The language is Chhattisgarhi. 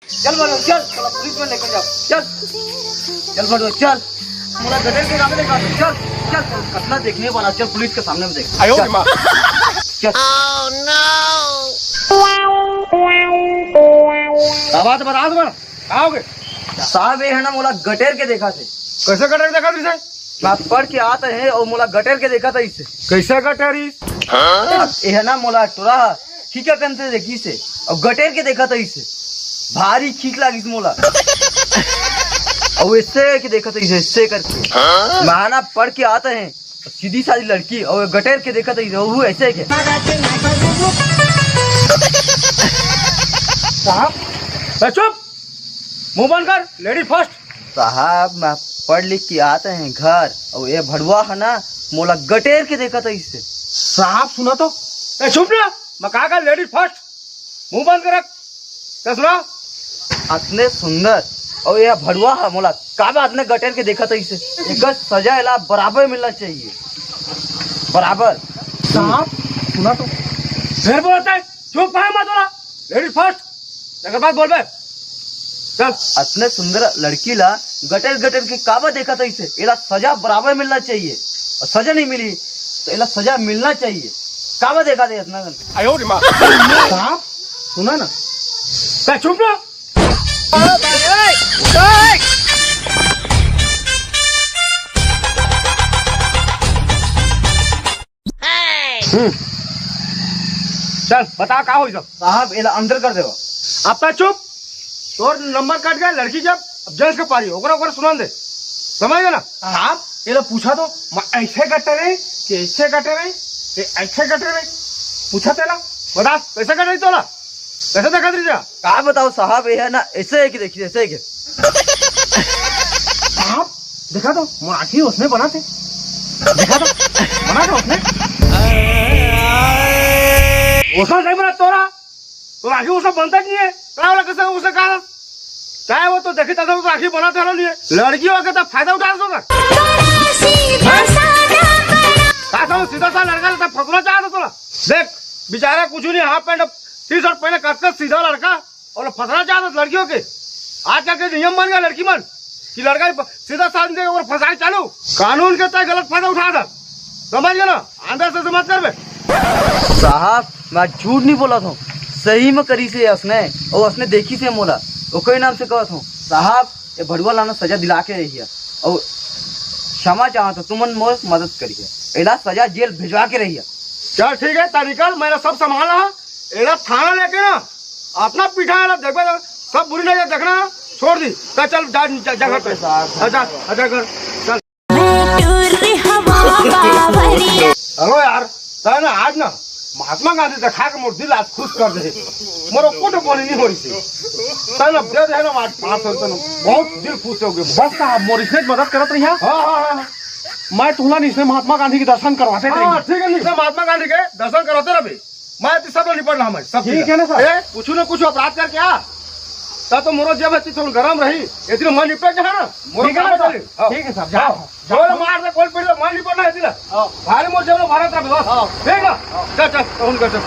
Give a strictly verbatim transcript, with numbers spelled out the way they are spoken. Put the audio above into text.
चल बड़ो, चल, चल, पुलिस में लेकर जाओ। चल, चल बड़ो, चल। मोला गटर के सामने देखा, चल, चल, चल, कितना देखने वाला, चल, पुलिस के सामने में देख। आयो चल। रे माँ। चल। आवाज बता दो, का हो गए? साहब, ये है ना, मोला गटर के देखा थे। कैसे गटर देखा तुझे? मैं पढ़ के आता है और मोला गटर के देखा था इससे। कैसे गटर इस? ये है ना, मोला टुरा खींचा कन से देखी से और गटर के देखा था इसे, भारी खींच लागिस मोला। और इससे के देखा था इसे, इससे करके। मैं ना पढ़ के आता है, सीधी सादी लड़की, और गटर के देखा था इसे, वो ऐसे के। साहब, ए, चुप, मुंह बंद कर, लेडीज फर्स्ट। साहब, मैं पढ़ लिख के आते हैं घर, और ये भड़वा है ना, मोला गटेर के देखा था इससे। साहब, सुना तो। ए, चुप ना, मैं कहा का लेडीज फर्स्ट, मुंह बंद कर रख। क्या सुना? अतने सुंदर और ये भड़वा है, मोला का बात ने गटेर के देखा था इसे। एक सजा एला बराबर मिलना चाहिए, बराबर। साहब, सुना तो। फिर बोलता है, चुप है, मत बोला। लेडीज फर्स्ट, एकर बाद बोलबे। चल। अतने सुंदर लड़की ला गटर गटर के काबर देखत हइसे? एला सजा बराबर मिलना चाहिए, और सजा नहीं मिली तो एला सजा मिलना चाहिए। काबर देखत हे अतना कन? आयो रे माँ। साहब, सुना ना। बे, चुप ना। हम्म। चल, बता, का होई सब? साहब, एला अंदर कर देवा। अब तक चुप। तोर नंबर कट गया, लड़की के अब जेंट्स के पारी, ओकरा, ओकरा सुनान दे। समझ गए ना? साहब, एला पूछा तो, मैं ऐसे कटे रहे, कि ऐसे कटे रहे, कि ऐसे कटे रहे? पूछा तेला, बता, कैसे कटे रही तोला? कैसे देखत रही जा? का बताओ साहब, ये है ना, ऐसे है कि देखिए, ऐसे है कि। साहब, देखा तो, मोर आँखी उसने बना थे। देखा तो, बना था उसने। उसने नहीं बना तोरा। तो आँखी उसने बनता नहीं है। का वाला कैसे उसने कहा? चाहे वो तो देखी तब तो आँखी बना था नहीं है। लड़की होके तो फायदा उठा दो ना। का था वो सीधा सा लड़का रहता, फंसना चाहता तोरा। देख, बेचारा कुछ नहीं, हाफ पैंट, टी शर्ट पहने, कस कस सीधा लड़का। और फंसना चाहत लड़कियों के। आजकल के नियम बन गया लड़की मन कि लड़का ही प-, सीधा सामने और फंसाई चालू। कानून के तहत गलत फायदा उठा था, समझ गए ना? अंदर से मत कर बे। साहब, मैं झूठ नहीं बोला था, सही में करी से असने, और असने देखी से मोला, ओकरे नाम से कहत हूँ। साहब, ये भड़ुआ लाना सजा दिला के रही है, और क्षमा चाहत हूँ, तुमन मोर मदद करिए, एला सजा जेल भिजवा के रही है। चल ठीक है, ता निकल, मैंने सब संभाला है। एला थाना लेके ना अपना पीठा है ना, देखबे तो सब बुरी नजर देखना ना, छोड़ दी। चल, चल, जा, जा, जा घर पे। ओके साहब। अच्छा, अच्छा कर, चल। मैं टूरी हवा बावरिया। हेलो यार, तै ना आज ना महात्मा गांधी देखा के मोर दिल आज खुश कर दे। मोर एको ठो बोली नहीं हो रही थी। तै ना दे दे ना आज पाँच सौ रुपये, बहुत दिल खुश हो गए। बस साहब, मोर इसने मदद करत रहिया। हाँ, हाँ, हाँ, हाँ। मैं तुहला निसने महात्मा गांधी के दर्शन करवाते हाँ, रहेंगे। ठीक है, निसने महात्मा गांधी के दर्शन करवाते रहे। मैं तो सब निपट रहा, मैं सब ठीक चीज़। है ना सर? ए, कुछ ना कुछ अपराध करके आ, तब तो मोरो जेब है, तो गरम रही। इतने मैं निपट जा ना, मोरो ठीक है ना काम सर? चली। हाँ। ठीक है सर, जाओ। हाँ। बोले मार दे, कोई पीट दे, मैं निपट ना इतने। हाँ। भारी मोर जेब में भारत रहा बस। हाँ। ठीक ना? हाँ। चल, चल, तुम कर, चल।